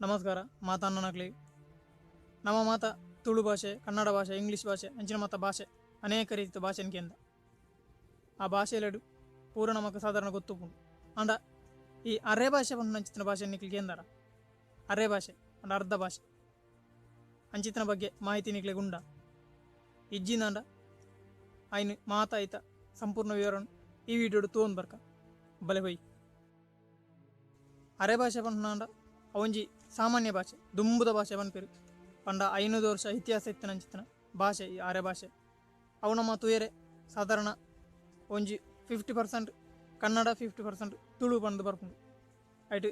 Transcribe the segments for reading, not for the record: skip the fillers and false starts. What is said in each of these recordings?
ನಮಸ್ಕಾರ ಮಾತಾನ್ನನಕ್ಲೆ. ನಮ್ಮ ಮಾತ ತುಳು ಭಾಷೆ, ಕನ್ನಡ ಭಾಷೆ, ಇಂಗ್ಲೀಷ್ ಭಾಷೆ, ಅಂಚಿನ ಮಾತ ಭಾಷೆ ಅನೇಕ ರೀತಿಯ ಭಾಷೆನ ಕೇಂದ್ರ. ಆ ಭಾಷೆಲೆಡು ಪೂರ ನಮಕ್ ಸಾಧಾರಣ ಗೊತ್ತುಪುಂಡು. ಆಂಡ ಈ ಅರೆ ಭಾಷೆ ಪಂಡ ಭಾಷೆ ನಿಕ್ಲು ಕೇಂದ್ರ. ಅರೆ ಭಾಷೆ ಅಂಡ ಅರ್ಧ ಭಾಷೆ ಅಂಚಿತನ ಬಗ್ಗೆ ಮಾಹಿತಿ ನಿಕ್ಲೆಗ್ ಉಂಡ ಇಜ್ಜಿಂದಾಂಡ ಆಯ್ನ ಮಾತ ಐತ ಸಂಪೂರ್ಣ ವಿವರಣ ಈ ವಿಡಿಯೋಡು ತೋನ್ ಬರ್ಕ ಬಲೆ ಹೋಯ್. ಅರೆ ಭಾಷೆ ಪಂಡ ಅವಂಜಿ ಸಾಮಾನ್ಯ ಭಾಷೆ, ದುಂಬುದ ಭಾಷೆ ಪನ್ಪೆರು. ಪಂಡ 500 ವರ್ಷ ಇತಿಹಾಸ ಇತ್ತಿನ ಅಂಚಿತನ ಭಾಷೆ ಈ ಅರೆ ಭಾಷೆ. ಅವು ನಮ್ಮ ತುಯರೆ ಸಾಧಾರಣ ಒಂಜಿ 50% ಕನ್ನಡ, 50% ತುಳು ಪಂದ್ ಬರ್ಪುಂಡು. ಐಟ್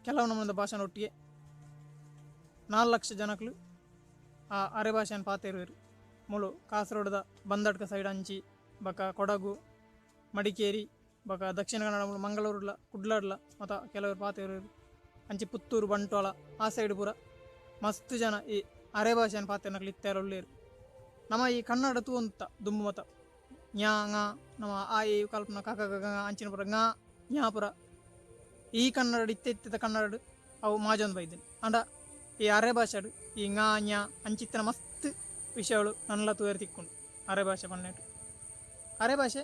ಕೆಲವು ನಮ್ಮದ ಭಾಷೆನ ಒಟ್ಟಿಗೆ 4 ಲಕ್ಷ ಜನಕ್ಲು ಆ ಅರೆ ಭಾಷೆಯನ್ನು ಪಾತೆರುವೆರು. ಮುಳು ಕಾಸರಗೋಡದ ಬಂದಡ್ಕ ಸೈಡ್ ಅಂಚಿ ಬಕ ಕೊಡಗು, ಮಡಿಕೇರಿ, ಬಕ ದಕ್ಷಿಣ ಕನ್ನಡ ಮುಳು ಮಂಗಳೂರುಡ್ಲ, ಕುಡ್ಲಡ್ಲ ಮತ ಕೆಲವರು ಪಾತೆರುವೆರು. ಅಂಚಿ ಪುತ್ತೂರು, ಬಂಟ್ವಾಳ ಆ ಸೈಡ್ ಪೂರ ಮಸ್ತ್ ಜನ ಈ ಅರೆ ಭಾಷೆಯನ್ನು ಪಾತೆರ್ನಕ್ಲು ಇತ್ತೆರ ಉಲ್ಲೇರು. ನಮ್ಮ ಈ ಕನ್ನಡ ತೂವಂತ ದುಂಬು ಮತ ಞಾ ঙ ನಮ್ಮ ಆ ಈ ಕಲ್ಪನ ಕ ಕ ಗ ಅಂಚಿನ ಪೂರ ಞಾ ಞಾ ಪೂರ ಈ ಕನ್ನಡ ಇತ್ತೆ ಇತ್ತಿದ ಕನ್ನಡ ಅವು ಮಾಜೊಂದು ಬೈದಿನಿ. ಆಂಡ ಈ ಅರೆ ಭಾಷೆಡು ಈ ಞಾ ಞಾ ಅಂಚಿತ್ತಿನ ಮಸ್ತ್ ವಿಷಯಗಳು ನನ್ಲ ತೂಯರ್ ತಿಕ್ಕೊಂಡು ಅರೆ ಭಾಷೆ ಪನ್ನೆಟ್. ಅರೆ ಭಾಷೆ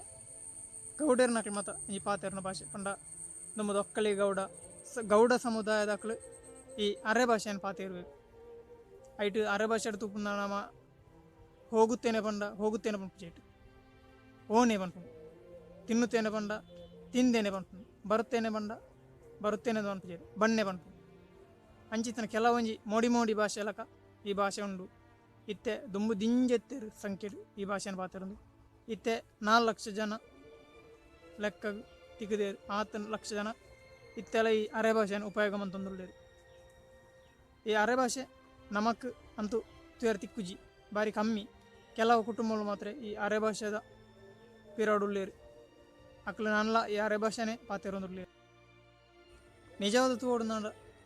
ಗೌಡರ್ನಕ್ಲು ಮತ ಈ ಪಾತೆರ್ನ ಭಾಷೆ. ಪಂಡ ನಮ್ಮದು ಒಕ್ಕಲಿ ಗೌಡ ಗೌಡ ಸಮುದಾಯದಕ್ಲು ಈ ಅರೆ ಭಾಷೆಯನ್ನು ಪಾತೆರ್ಬೇಕು. ಐಟ್ ಅರೆ ಭಾಷೆ ತೂಪುನ ನಮ್ಮ ಹೋಗುತ್ತೇನೆ ಪಂಡ ಹೋಗುತ್ತೇನೆ ಪಂಪು, ಓನೆ ಪನ್ಪುಂಡು. ತಿನ್ನುತ್ತೇನೆ ಪಂಡ ತಿಂದೇನೆ ಪನ್ಪುಂಡು. ಬರುತ್ತೇನೆ ಪಂಡ ಬರುತ್ತೇನೆ ಪನ್ಪು, ಬನ್ನೆ ಪನ್ಪುಂಡು. ಅಂಚಿತನ ಕೆಲವೊಂಜಿ ಮೋಡಿ ಮೋಡಿ ಭಾಷೆ ಲಕ ಈ ಭಾಷೆ ಉಂಡು. ಇತ್ತೆ ದುಂಬು ದಿಂಜೆತ್ತೇರು ಸಂಖ್ಯೆಡು ಈ ಭಾಷೆಯನ್ನು ಪಾತೆರುಂಡು. ಇತ್ತೆ 4 ಲಕ್ಷ ಜನ ಲೆಕ್ಕ ತಿಕ್ಕದೇರು, ಆತನ ಲಕ್ಷ ಜನ ಇತ್ತೆಲ್ಲ ಈ ಅರೆ ಭಾಷೆಯನ್ನು ಉಪಯೋಗ ಮಂತೊಂದುಲ್ಲೇರು. ಈ ಅರೆ ಭಾಷೆ ನಮಕ್ ಅಂತೂ ತುಯರ್ ತಿಕ್ಕುಜಿ, ಬಾರಿ ಕಮ್ಮಿ. ಕೆಲವು ಕುಟುಂಬಗಳು ಮಾತ್ರ ಈ ಅರೆ ಭಾಷೆದ ಪಿರಾಡುಲ್ಲೇರು. ಅಕ್ಲು ನನ್ಲ ಈ ಅರೆ ಭಾಷೆನೇ ಪಾತೆರೊಂದುಲ್ಲೇರು. ನಿಜವಾದ ತೂವೊಡು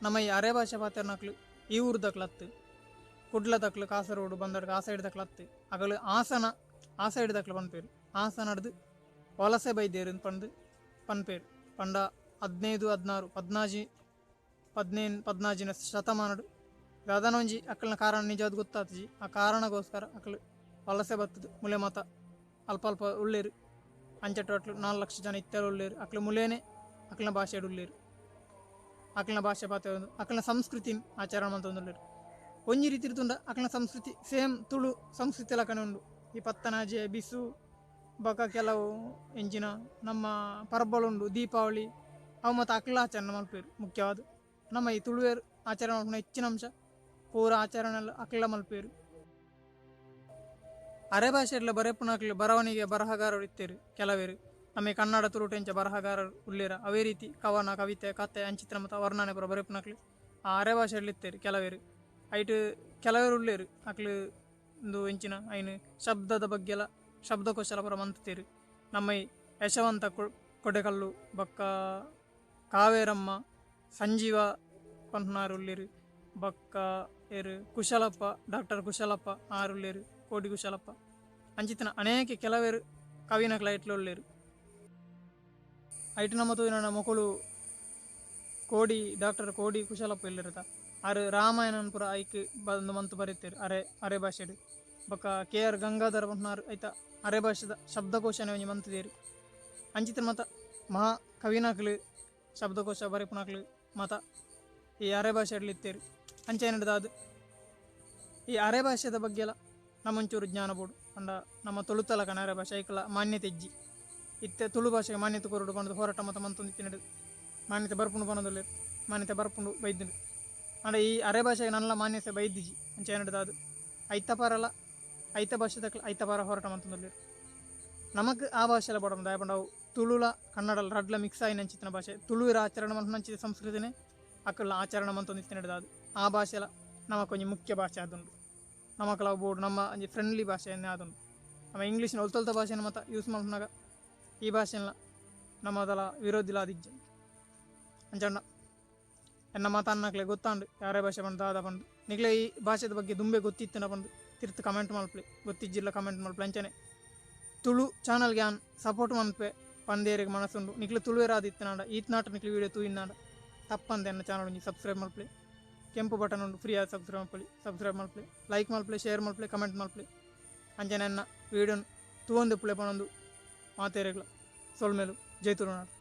ನಮ್ಮ ಈ ಅರೆ ಭಾಷೆ ಪಾತೆರ್ನಕ್ಲು ಈ ಊರ್ದಕ್ಲತ್ತು, ಕುಡ್ಲ ತಕ್ಲು, ಕಾಸರಗೋಡು, ಬಂದಡ್ಕ ಆ ಸೈಡ್ ದಕ್ಲತ್ತು. ಅಗಲು ಹಾಸನ ಆ ಸೈಡ್ ದಕ್ಲು ಪನ್ಪೇರು. ಹಾಸನಡ್ದು ವಲಸೆ ಬೈದೇರು ಪಂದು ಪನ್ಪೇರು. ಪಂಡ 15, 16, 14, 15, 14ನೇ ಶತಮಾನಡು ದಾದನೊಂಜಿ ಅಕ್ಕಲ್ನ ಕಾರಣ ನಿಜವಾದ ಗೊತ್ತಾತಜಿ. ಆ ಕಾರಣಗೋಸ್ಕರ ಅಕ್ಕಲು ವಲಸೆ ಬತ್ತದು ಮುಲೆ ಮತ ಅಲ್ಪ ಅಲ್ಪ ಉಳ್ಳೇರು. ಅಂಚೆಟ್ಟು ಅಟ್ಲು 4 ಲಕ್ಷ ಜನ ಇತ್ತೆರ ಉಳ್ಳೇರು. ಅಕ್ಲು ಮುಲೇನೆ ಅಕ್ಲನ ಭಾಷೆ ಉಳ್ಳೇರು. ಅಕ್ಲನ ಭಾಷೆ ಪಾತೆ ಅಕ್ಲನ ಸಂಸ್ಕೃತಿ ಆಚರಣೆ ಮಂತೊಂದುಲ್ಲೇರು. ಒಂಜಿ ರೀತಿ ತುಂಡ ಅಕ್ಲನ ಸಂಸ್ಕೃತಿ ಸೇಮ್ ತುಳು ಸಂಸ್ಕೃತಿ ಲಕನೆ ಉಂಡು. ಈ ಪತ್ತನಾಜೆ, ಬಿಸು ಬಕ ಕೆಲವು ಎಂಚಿನ ನಮ್ಮ ಪರ್ಬಲುಂಡು, ದೀಪಾವಳಿ ಅವು ಮತ್ತು ಅಕ್ಲ ಆಚರಣೆ ಮಲ್ಪೇರು. ಮುಖ್ಯವಾದ ನಮ್ಮ ಈ ತುಳುವೇರು ಆಚರಣೆ ಮಲ್ಪುನ ಹೆಚ್ಚಿನ ಅಂಶ ಪೂರ ಆಚರಣೆ ಅಕ್ಲ ಮಲ್ಪೇರು. ಅರೆ ಭಾಷೆಡ್ಲ ಬರೆಪುನಕ್ಲು ಬರವಣಿಗೆ ಬರಹಗಾರರು ಇತ್ತೇರು ಕೆಲವೇರು. ನಮ್ಮ ಈ ಕನ್ನಡ ತುಳುಟೆಂಚ ಬರಹಗಾರರು ಉಳ್ಳೇರ. ಅವೇ ರೀತಿ ಕವನ, ಕವಿತೆ, ಕತೆ ಅಂಚಿತ್ರ ಮತ್ತು ವರ್ಣನೆ ಪೂರ ಬರೆಪುನಕ್ಲು ಆ ಅರೆ ಭಾಷೆಡ್ಲ ಇತ್ತೇರು ಕೆಲವೇರು. ಐಟ್ ಕೆಲವೇರು ಉಳ್ಳೇರು ಅಕ್ಲು ಒಂದು ಎಂಚಿನ ಐನು ಶಬ್ದದ ಬಗ್ಗೆಲ್ಲ ಶಬ್ದಕೋಶ ಎಲ್ಲ ಪೂರ ಮಂತೇರು. ನಮ್ಮ ಈ ಯಶವಂತ ಕೊಡೆಕಲ್ಲು, ಬಕ್ಕ ಕಾವೇರಮ್ಮ, ಸಂಜೀವ ಪನ್ಪುನಾರು ಉಳ್ಳೇರು. ಬಕ್ಕ ಏರು ಕುಶಲಪ್ಪ, ಡಾಕ್ಟರ್ ಕುಶಲಪ್ಪ ಆರುಳ್ಳೇರು, ಕೋಡಿ ಕುಶಲಪ್ಪ ಅಂಚಿತನ ಅನೇಕ ಕೆಲವೇರು ಕವಿನಕ್ಲ ಐಟ್ಲ ಉಳ್ಳೇರು. ಐಟ್ ನಮ್ಮ ತೂಯಿನ ಮೊಕುಲು ಕೋಡಿ ಡಾಕ್ಟರ್ ಕೋಡಿ ಕುಶಲಪ್ಪ ಇಲ್ಲಿರುತ್ತ ಆರು ರಾಮಾಯಣನ್ ಪೂರ ಐಕ್ ಬಂದು ಮಂತು ಬರೀತೇರು ಅರೆ ಅರೆ ಭಾಷೆಡು. ಬೊಕ್ಕ ಕೆ ಆರ್ ಗಂಗಾಧರ ಪನ್ಪುನಾರು ಐತ ಅರೆ ಭಾಷೆದ ಶಬ್ದಕೋಶನೇ ಒಂಜಿ ಮಂತುದೇರು. ಅಂಚಿತನ ಮತ ಮಹಾ ಕವಿನಕ್ಲು ಶಬ್ದಕೋಶ ಬರೆಪುನಕ್ಲು ಮತ ಈ ಅರೆ ಭಾಷೆಡ್ಲ ಇತ್ತೇರು. ಅಂಚೆನಡ್ದಾದ್ ಈ ಅರೆ ಭಾಷೆದ ಬಗ್ಗೆಲ ನಮ್ಮೊಂಚೂರು ಜ್ಞಾನ ಬೋಡು. ಪಂಡ ನಮ್ಮ ತುಳುತಲಕನ ಅರೆ ಭಾಷೆ ಐಕಲ ಮಾನ್ಯತೆ ಇಜ್ಜಿ. ಇತ್ತೆ ತುಳು ಭಾಷೆಗೆ ಮಾನ್ಯತೆ ಕೊರಡು ಪಂಡದು ಹೋರಾಟ ಮತ ಮಂತೊಂದಿತ್ತಿನಡು ಮಾನ್ಯತೆ ಬರ್ಪುಂಡು ಪನೊಂದುಲ್ಲೆರ್, ಮಾನ್ಯತೆ ಬರ್ಪುಂಡು ಬೈದ್ಂಡು. ಆಂಡ ಈ ಅರೆ ಭಾಷೆಗೆ ನನ್ಲ ಮಾನ್ಯತೆ ಬೈದಿಜಿ. ಅಂಚೆನಡ್ದಾದ್ ಐತ ಪರಲ ಐತ ಭಾಷೆದಕ್ಲು ಐತ ಪರ ಹೋರಾಟ ಮಂತೊಂದುಲ್ಲೆರ್. ನಮಕ್ ಆ ಭಾಷೆಲ ಬೋಡ ದಾಯೆ ಪಂಡ ಅವು ತುಳುಲ ಕನ್ನಡ ರಡ್ಲ ಮಿಕ್ಸ್ ಆಯಿನಂಚಿತ್ತಿನ ಭಾಷೆ. ತುಳುವಿರ ಆಚರಣೆ ಮನ್ಪುನಂಚಿನ ಸಂಸ್ಕೃತಿನೇ ಅಕಲ್ನ ಆಚರಣೆ ಮಂತೊಂದಿತ್ತಿನಡ್ದಾದ್ ಆ ಭಾಷೆಲ ನಮಕ್ ಒಂಜಿ ಮುಖ್ಯ ಭಾಷೆ ಆದುಂಡು. ನಮಕ್ಲ ಅವು ಬೋಡು ನಮ್ಮ ಒಂಜಿ ಫ್ರೆಂಡ್ಲಿ ಭಾಷೆ ಆದುಂಡು. ನಮ್ಮ ಇಂಗ್ಲೀಷ್ನ ಒಲ್ತೊಲ್ತ ಭಾಷೆನ ಮತ ಯೂಸ್ ಮಲ್ಪುನಗ ಈ ಭಾಷೆನ ನಮ್ಮದಲ ವಿರೋಧಿಲ ಆದಿಜ್ಜಿ. ಅಂಚಂಡ ಎನ್ನ ಮಾತ ಅನ್ನಕ್ಲೆ ಗೊತ್ತಾಂಡು ಯಾರೇ ಭಾಷೆ ಪಂಡ ದಾದ ಪಂಡು. ನಿಕ್ಲೆ ಈ ಭಾಷೆದ ಬಗ್ಗೆ ದುಂಬೆ ಗೊತ್ತಿತ್ತಿನ ಪಂಡು ತಿರ್ತು ಕಮೆಂಟ್ ಮಲ್ಪಲೆ, ಗೊತ್ತಿಜ್ಜಿಲ್ಲ ಕಮೆಂಟ್ ಮಲ್ಪಲೆ. ಅಂಚನೆ ತುಳು ಚಾನಲ್ಗೆ ಆನ್ ಸಪೋರ್ಟ್ ಮನ್ಪೆ ಪಂದೇರಿಗೆ ಮನಸ್ಸುಂಡು. ನಿಕ್ಲೆ ತುಳುವೇರಾದಿತ್ತಿನಾಂಡ ಈತ್ನಾಟ ನಿಕ್ಲೆ ವೀಡಿಯೋ ತೂಯಿನಾಂಡ ತಪ್ಪಂದೆ ಎನ್ನ ಚಾನಲ್ ಒಂಜಿ ಸಬ್ಸ್ಕ್ರೈಬ್ ಮಲ್ಪಲೆ. ಕೆಂಪು ಬಟನ್ ಉಂಡು, ಫ್ರೀ ಆದ್ ಸಬ್ಸ್ಕ್ರೈಬ್ ಮಲ್ಪೊಲಿ. ಸಬ್ಸ್ಕ್ರೈಬ್ ಮಲ್ಪುಲೆ, ಲೈಕ್ ಮಲ್ಪುಲೆ, ಶೇರ್ ಮಲ್ಪುಲೆ, ಕಮೆಂಟ್ ಮಲ್ಪುಲೆ. ಅಂಚನೆ ಎನ್ನ ವೀಡಿಯೋನ್ ತೂವೊಂದು ಇಪ್ಪುಲೆ ಪನೊಂದು ಮಾತೆರೆಗ್ಲ ಸೊಲ್ಮೆಲು. ಜೈ ತುಳುನಾಡ್.